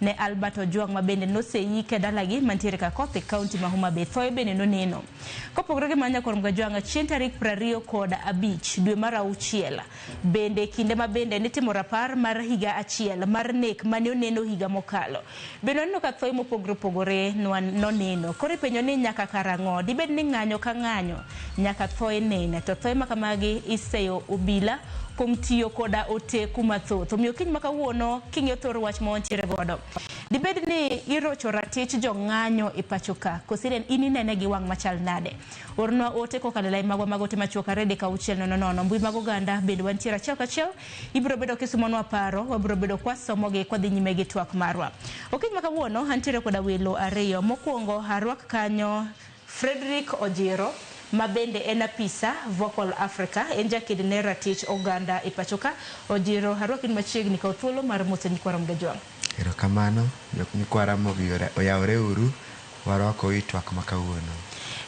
ne Albert Ojwang ma bende noseyik e dalagi mantiere Kakoth e kaunti ma Homa Bay. Thoe bende noneno. Kopogore gi mano Nyakwar Mgajwang' chieng' tarik 25 dwe mar auchiel bende kinde ma bende nitimo rapar mar higa achiel mar nek mane oneno higa mokalo. Bende waneno ka thoe mopogore opogore noneno. Koro ipenjo ni nyaka karang'o? Dibed ni ng'anyo ka ng'anyo nyaka thoe nene. To thoe ma kamagi iseyo obila kuom tiyo koda oteku mathoth. Omiyo kiny ma kawuono king'iyo thor wach ma wantiere godo. Dibed ni irocho ratich jong'anyo e pacho ka? Koso in inene gi wang' machal nade? Ornwa ote kokalo e lai magwa mag ote machuok 3 3 6 0 0. Mbui mag oganda bende wantiere achiel kachiel. Ibiro bedo kisumonwa paro, wabiro bedo kwasomogi kwadhi nyime gi twak marwa. Okinyi ma kawuono antiere koda welo ariyo. Mokwongo arwak kanyo Frederick Ojiro ma bende en apisa Vocal Africa, en jaked ne ratich oganda e pacho ka. Ojiro, arwaki machiegni, kaw thuolo mar moso nyikwa Ramogi Ajwang'. Erokamano, jok nyikwa Ramogi oyawre uru, warwako i twak ma kawuono.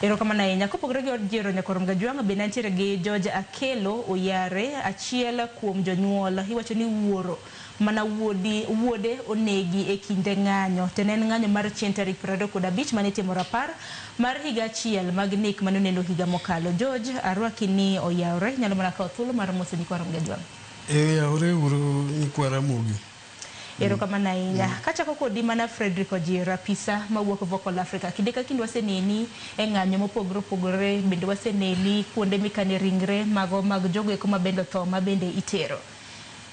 Erokamano ahinya. Kopogore gi Ojiro Nyakwar Ramogi Ajwang', bende antiere gi George Akelo Oyare, achiel kuom jonyuol. Iwacho ni wuoro mana wuodi, wuode onegi e kinde ng'anyo. To ne en ng'anyo mar chieng' tarik 25 mane itimo rapar mar higa achiel mag nek mane oneno higa mokalo. George, arwaki ni oyawre, nyalo mana kawo thuolo mar moso nyikwa Ramogi Ajwang'. Oyawre uru nyikwa Ramogi. Erokamano ahinya. Kachako kodi mana Frederick Ojiro, apisa mawuok Vocal Africa. Kinde ka kinde waseneni e ng'anyo mopogore opogore, bende waseneni kuonde mikane ringre mago mag jogo eko ma bende otho ma bende itero.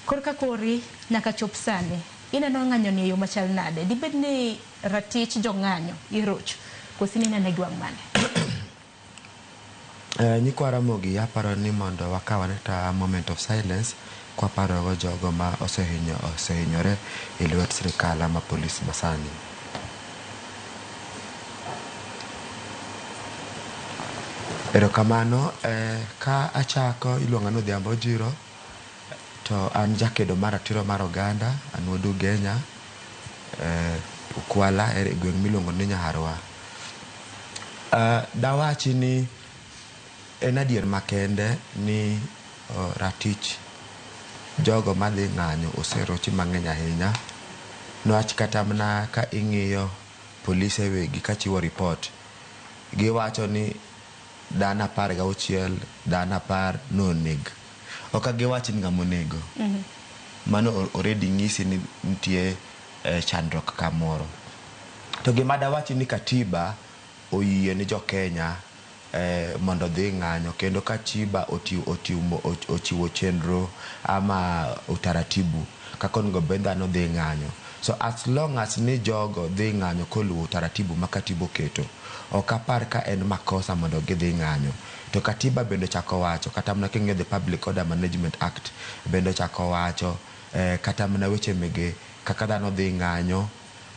Korka kori nyaka chop sani, ineno ng'anyo ni e yo machal nade? Dibed ni ratich jong'anyo irocho, koso inene gi wang' mane? Nyikwa Ramogi aparo ni mondo wakaw ane ta moment of silence kwaparogo jogo ma osehinyore e lwet sirikal ama polis masani. Erokamano, ka achako iluonga ni Odhiambo Ojiro to an jakedo mar ratiro mar oganda, an wuod Ugenya, Ukwala e gweng' miluongo ni Nyaharwa. Dawachi ni en adier makende ni ratich jogo madhi ng'anyo oserochi mang'eny ahinya niwach kata mana ka ing'iyo polise wegi kachiwo ripot, giwacho ni dhano 16, dhano 10 noneg. Ok giwach ni ng'ama onego. Mano already nyisi ni nitie chandruok kamoro. To gima dawachi ni katiba oyie ni jo Kenya mondo odhi ng'anyo kendo katiba ochiwo chenro ama utaratibu kaka onego bed dhano dhi ng'anyo. So as long as ni jogo dhi ng'anyo koluwo utaratibu ma katiba oketo, ok apar ka en makosa mondo gidhi ng'anyo. To katiba bende ochako wacho kata mana king'iyo the Public Order Management Act bende ochako wacho kata mana weche mege kaka dhano dhi ng'anyo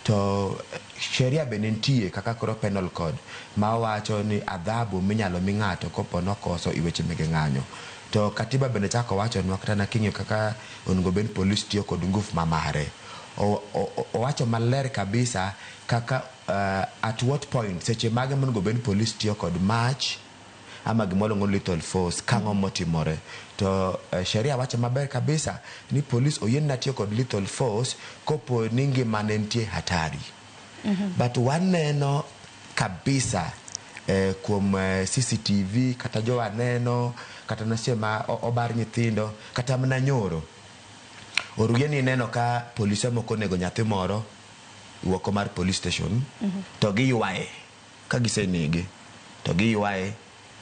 to sheria bende nitie kaka koro penal code ma wacho ni adhabu minyalo mi ng'ato kopo nokoso e weche mege ng'anyo. To katiba bende chako wachonwa kata na king'iyo kaka onego bed ni polis tiyo kod ngufu ma mare. Owacho maler kabisa kaka at what point seche mage monego bed ni polis tiyo kod mach ama gima waluongo ni lethal force kang'o motimore. To sheria wacho maber kabisa ni polis oyiene tiyo kod lethal force kopo ni ngimane nitie hatari. But waneno kabisa kuom CCTV kata jowa neno kata na seche ma obar nyithindo kata mana nyoro. Oruye ni ineno ka polise moko onego nyathi moro oko mar police station to giywaye ka gisenege to giywaye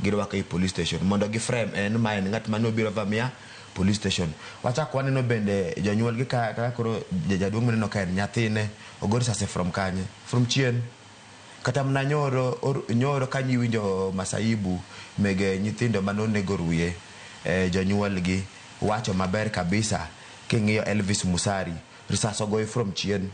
girwake e police station mondo gi frame en ma en ng'at mane obiro vamia police station. Wachak waneno bende jonyuol gi kaka koro jaduong' mineno ka en nyathine ogo risasi from kanye? From chien. Kata mana nyoro, nyoro kanyo iwinjo masaibu mege nyithindo mane onego Ruye, jonyuol gi wacho maber kabisa king'iyo Elvis Musari risas ogoye from chien.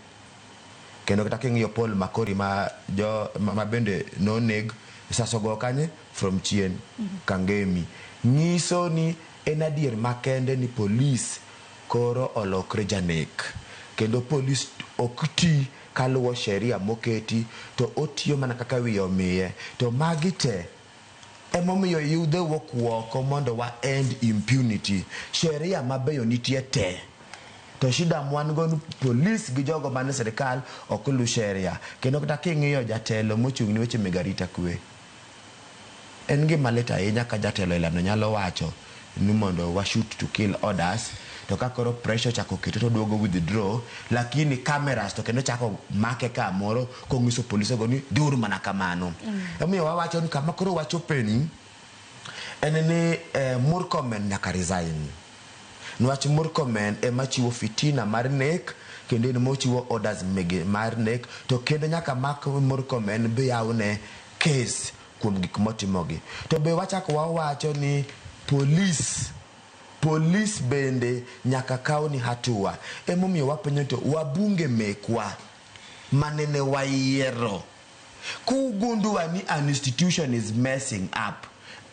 Kendo kata king'iyo Paul Makori ma jo ma bende noneg risas ogoyo kanye? From chien. Kangemi. Nyiso ni en adier makende ni polis koro olokre janek. Kendo polis ok ti kaluwo sheria moketi to otiyo mana kaka wiye omiye. To magi te emomiyo yudhe wuok oko mondo wa end impunity. Sheria mabeyo nitie te. To shida mwan go ni polis gi jogo man e sirikal ok lu sheria. Kendo kata king'iyo jatelo mochung' ne weche meg arita kwe, en gima lit ahinya ka jatelo ilano nyalo wacho ni mondo wa shoot to kill orders, to ka koro pressure ochako kete to duogo withdraw, lakini cameras to kendo chako make kamoro kong'iso polise go ni dhiuru mana kamano. Omiyo wawacho ni kama koro wachopeni en ni Murkomen nyaka resign. Niwach Murkomen ema chiwo fitina mar nek kendo en mochiwo orders mege mar nek, to kendo nyaka mak Murkomen biyawne case kuom gik motimogi. To be wachako wawacho ni polis bende nyaka kaw ni hatua. Emomiyo wapenjo to wabunge mekwa manene wayiero kugundua ni an institution is messing up,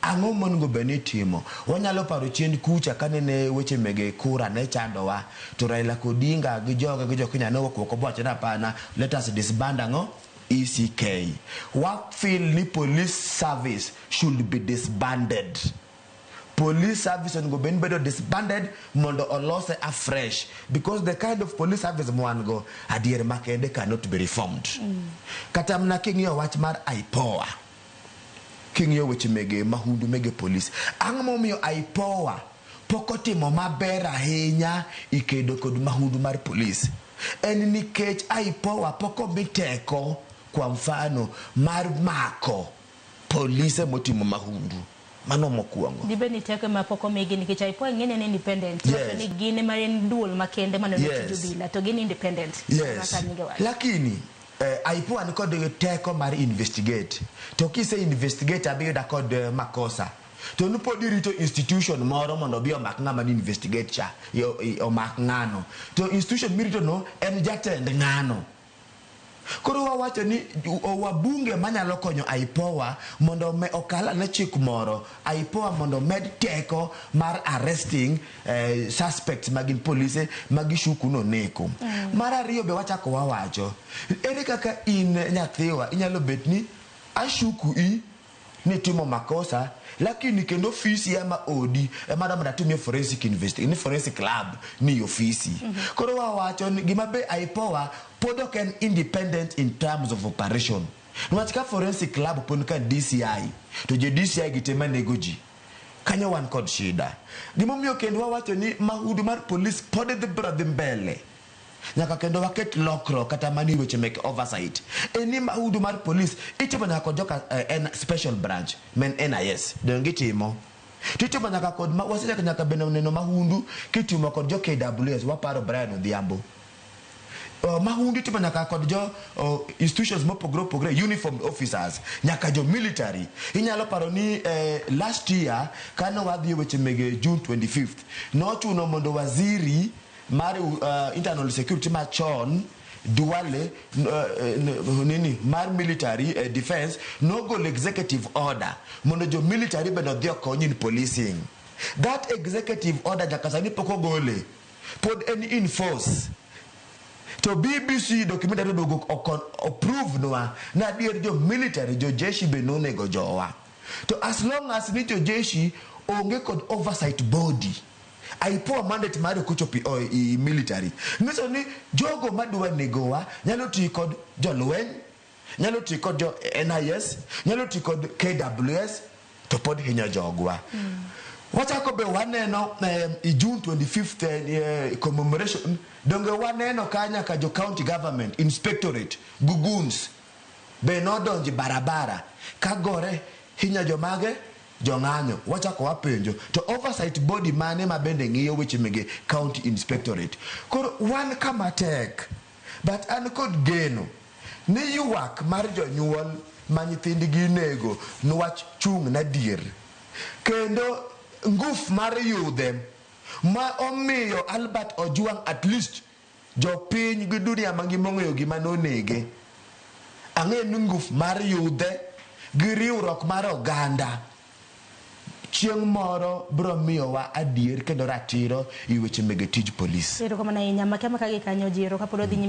ang'o monego bed ni itimo? Wanyalo paro chien kucha kanene weche mege kura ne chandowa, to Raila Odinga gi joge gi jokenya ne owuok oko bowacho ni hapana, let us disband ang'o ECK. Wa feel ni police service should be disbanded. Police service onego bed ni bedo disbanded mondo olose afresh, because the kind of police service mwan go adier makende cannot be reformed. Kata mana king'iyo wach mar IPOA, king'iyo weche mege mahundu mege polis, ang'o momiyo IPOA pok otimo maber ahinya i kedo kod mahundu mar polis? En nikech IPOA pok omi teko, kwa mfano, mar mako polise motimo mahundu. Mano mokwongo. Dibed ni teko ema pok omigi nikech IPOA ing'e ni en independent. Wacho ni gin ema en duol makende manono tij obila to gin independent. Kaka nyinge wacho. Lakini IPOA ni kod teko mar investigate. To kise investigate abiyuda kod makosa, to nupod irito institution moro mondo obi omak ng'ama ni investigate cha, omak ng'ano. To institution mirito no en jatend ng'ano. Koro wawacho ni wabunge manyalo konyo IPOA mondo okal ane chik moro, IPOA mondo omed teko mar arresting suspects magin polise magishuku noneko. Mar ariyo be wachako wawacho, ere kaka in nyathiwa inyalo bet ni ashuku i nitimo makosa, lakini kendo ofisi ama odi ema dwa mondo atimie forensic investigation, ni forensic lab ni ofisi. Koro wawacho ni gima be IPOA pod ok en independent in terms of operation. Niwach ka forensic lab pod ka DCI, to jo DCI gi te manego ji. Kanyo wan kod shida. Gimomiyo kendo wawacho ni mahundu mar polis pod dhi biro dhi mbele. Nyaka kendo waket lokruok kata mani weche mek oversight. En ni mahundu mar polis itimo nyaka kod joka en special branch men NIS. Donge gitimo? Titimo nyaka kod ma, wasechako nyaka bende neno mahundu kitimo kod jo KWS, waparo Brian Odhiambo. Mahundu itimo nyaka kod jo institutions mopogore opogore, uniformed officers, nyaka jo military. Inyalo paro ni last year kane wadhi e weche mege June 25th, nochuno mondo waziri mar internal security machon Duale nini mar military defense nogolo executive order mondo jo military bende odhi okony in policing. That executive order nyaka sani pok ogole, pod en in force. To BBC documentary oduogo oprove nwa ni adier jo military, jo jeshi be nonego jowa. To as long as ni jo jeshi onge kod oversight body, IPOA mandate mare ok ochopo i military. Nyiso ni jogo madwa negowa nyalo tiyo kod jolweny, nyalo tiyo kod jo NIS, nyalo tiyo kod KWS, to pod hinyo jogwa. Wachako be waneno i June 25th commemoration, donge waneno ka nyaka jo county government inspectorate guguns be nodonjo barabara ka gore hinyo jomage jong'anyo. Wachako wapenjo to oversight body mane ma bende ng'iyo weche mege county inspectorate? Koro wan kama tek, but an kod geno ni ywak mar jonyuol ma nyithindgi inego niwach chung' nadier, kendo nguf mar yudhe ma omiyo Albert Ojwang at least jopiny gi dunia mangima ong'eyo gima nonege. Ang'eyo ni nguf mar yudhe gi riwruok mar oganda chieng' moro biro miyowa adier kendo ratiro e weche mege tij polis. Erokamano ahinya. Makia maka gi kanyo jiro kapod wadhi nyime.